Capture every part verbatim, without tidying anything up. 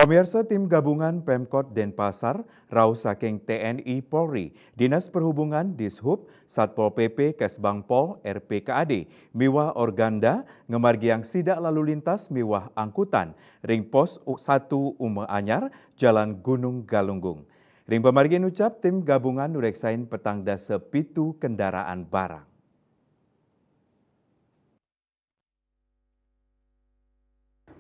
Pemirsa, tim gabungan Pemkot Denpasar, rauh saking T N I Polri, Dinas Perhubungan, Dishub, Satpol P P, Kesbangpol, R P K A D, miwah Organda, ngamargiang sidak lalu lintas miwah angkutan, ring pos satu Uma Anyar, Jalan Gunung Galunggung. Ring pamargi inucap, tim gabungan nureksain petang dasa pitu kendaraan barang.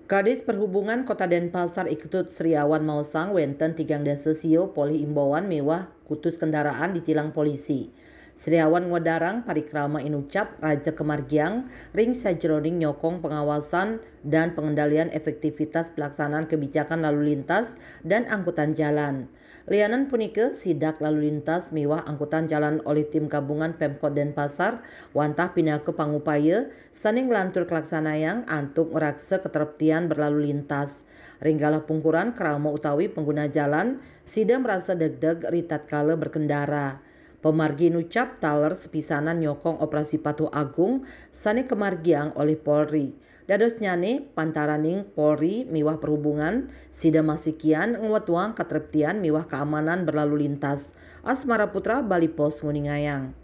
Kadis Perhubungan Kota Denpasar Iketut Sriawan maosang wenten tigang dasa sio polih imbauan miwah kutus kendaraan ditilang polisi. Sriawan ngwedarang parikrama inucap raja kamargiang ring sajeroning nyokong pengawasan dan pengendalian efektivitas pelaksanaan kebijakan lalu lintas dan angkutan jalan. Lianan punika, sidak lalu lintas miwah angkutan jalan olih tim gabungan Pemkot Denpasar wantah pinaka pangupaya sane nglantur kalaksanayang antuk ngraksa katreptian berlalu lintas. Ring galah pungkuran krama utawi pengguna jalan, sida marasa degdeg ritatkala berkendara. Pamargi inucap taler sepisanan nyokong operasi Patuh Agung sane kamargiang olih Polri. Dadosnyane, pantaraning Polri miwah Perhubungan, sida masikian ngwetuang katreptian miwah kaamanan berlalu lintas. Asmara Putra, Bali Post, nguningayang.